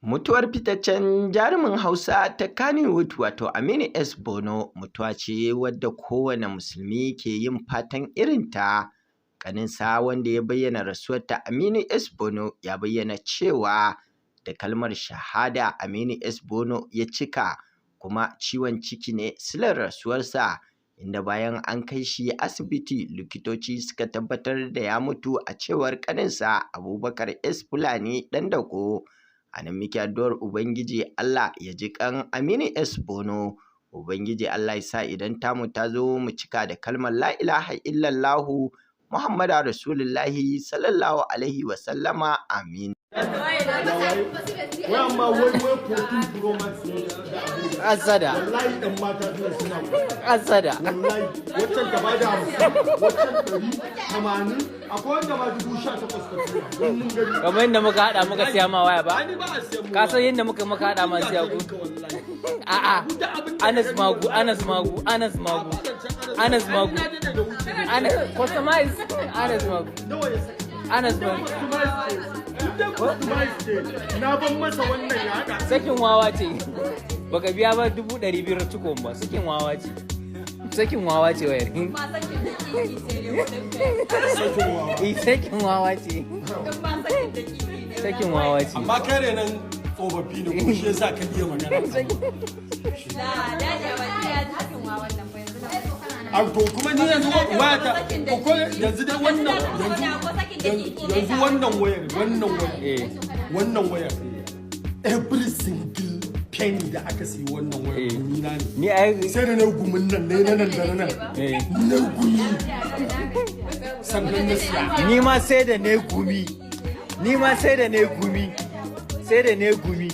Mutuwar fitaccen jarumin Hausa ta Kannywood, wato Aminu S. Bono, mutuwa ce wadda kowane musulmi ke yin fatan irinta. Ƙaninsa wanda ya bayyana rasuwar ta Aminu S. Bono ya bayyana cewa da kalmar shahada Aminu S. Bono ya cika, kuma ciwon ciki ne silar rasuwarsa, inda bayan an kai shi asibiti likitoci suka tabbatar da ya mutu, a cewar ƙaninsa Abubakar S. Fulani Ɗandago. A nan muke addu'ar Ubangiji Allah ya ji ƙan Aminu S. Bono. Ubangiji Allah ya sa idan tamu ta zo mu cika da kalmar la ilaha illallahu Muhammadu Rasulullahi sallallahu alaihi wa sallama, amin. Wai amma wai 14 Pro Max ne da abu. Asada. Wallahi ɗan mata suna Asada. Wallahi waccan ka bada 50, waccan 180, akwai wanda ma 18,000 ka tura. Don mun gani. Kamar yadda muka hada muka siya ma waya ba? Ani ba a siyan mu. Ka san yadda muka hada ma siya ku? Wallahi. A'a. Da abin da Anas ka gani Magu, wallahi. Anas Magu, Anas Magu. Ba zancen Anas. Anas Magu. Ai, na daɗe da wuce. Anas customize Anas Magu. Nawa ya saka? Anas Magu. Customize ce. In dai customize ce, na ban masa wannan ya haɗa. Sakin wawa ce. Baka biya ba 200,000 cikon ba. Sakin wawa ce. Sakin wawa ce wayar. Ma sakin dakiki sai dai kudin ka. Sakin wawa. Eh, sakin wawa ce. In ma sakin dakiki ne. Sakin wawa ce. Amma kare nan tsofaffi ne ko shi yasa ka iya magana. Da daji a baki ya ji sakin wawan nan ba yanzu na. A to kuma ni yanzu waya ta ko yanzu dai wannan yanzu wannan wayar, wannan wayar, wannan wayar, every single penny da aka siyi wannan wayar gumi na ne. Ni ai Sai da na gumin nan ne na nan da na nan na gumi sannan na siya. Ni ma sai da ne gumi. Ni ma sai da ne gumi. Sai da ne gumi.